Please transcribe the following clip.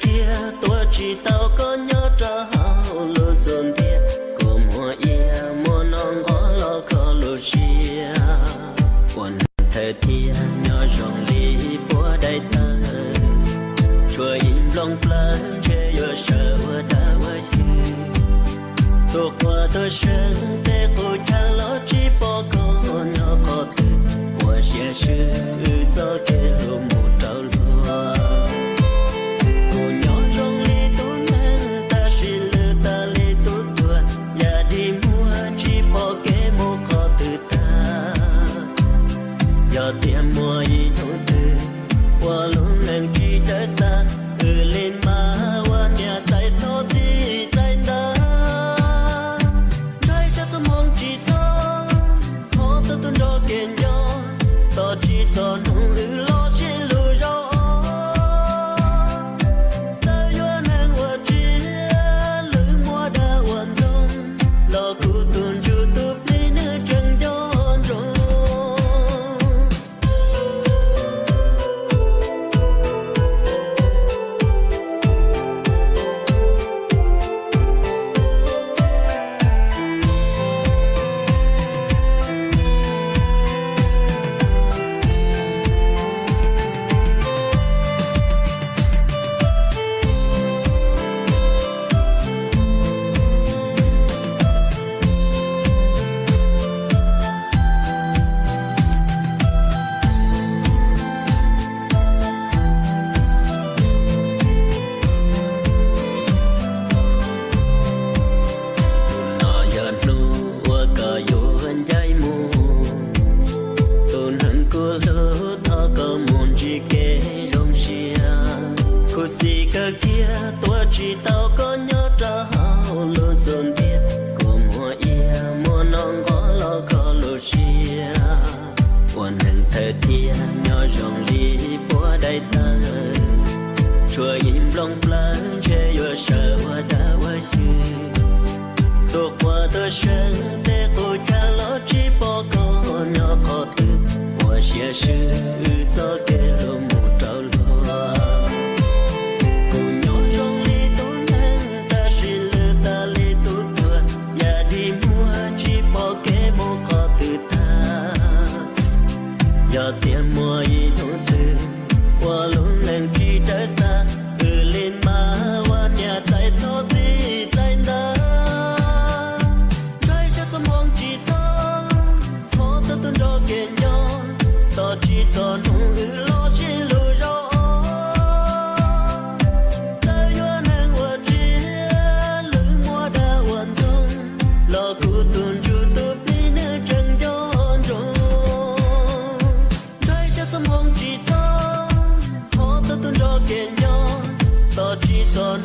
kiag tuav tsis tau koj nyob rau hauv lub xub ntiag, kua muag iab muab noj nqov los kho lub siab. Ua neeg thawj thiab nyob zoo li puab daim tawv, tshuav ib nplooj plawv ntshe yuav sawv ua dab ua xyw. Tus quas tuaj seev tej qub chaw los tsis pom koj nyob qhov twg, ua siab swb wb txoj kev hlub mus rau luag. Kuv nyob zoo li tub neeg tab sis lwm tas li tub tuag, yam dig muag tsis pom kev mus qhov twg tag. Yog tias muaj ib hnub twg uas lub neej tsis dawb xav, wb li mas ua niam tais thov txij txais ntawv. Ntshai tsam txoj hmoo tsis txog, thov txog tus nrog kev nco, tos tsis txog hnub wb los sib hlub zaum os. Txawm yuav neeg ua tsiaj, lwm muaj dag ua ntxoog, los kuv tus ntsuj tus plig nws tseem nco ntsoov. Hnub no yog hnub uas koj yuav ncaim mus, tus neeg kuv hlub thov koj mus ntsib kev zoo siab. Khuv xim kawg kiag tuav tsis tau koj nyob rau hauv lub xub ntiag, kua muag iab muab noj nqov los kho lub siab. Ua neeg thawj thiab nyob zoo li puab daim tawv, tshuav ib nplooj plawv ntshe yuav sawv ua dab ua xyw. Tus quas tuaj seev tej qub chaw los tsis pom koj nyob qhov twg, ua siab swb wb txoj kev hlub mus rau luag. Kuv nyob zoo li tub neeg tab sis lwm tas li tub tuag, yam dig muag tsis pom kev mus qhov twg tag. Yog tias muaj ib hnub twg uas lub neej tsis dawb xav, wb li mas ua niam tais thov txij txais ntawv. Ntshai tsam txoj hmoo tsis txog, thov txog tus nrog kev nco, tos tsis txog hnub wb los sib hlub zaum os. Txawm yuav neeg ua tsiaj, lwm muaj dag ua ntxoog, los kuv tus ntsuj tus plig nws tseem nco ntsoov. Ntshai tsam txoj hmoo tsis txog, thov txog tus nrog kev nco, tos tsis txog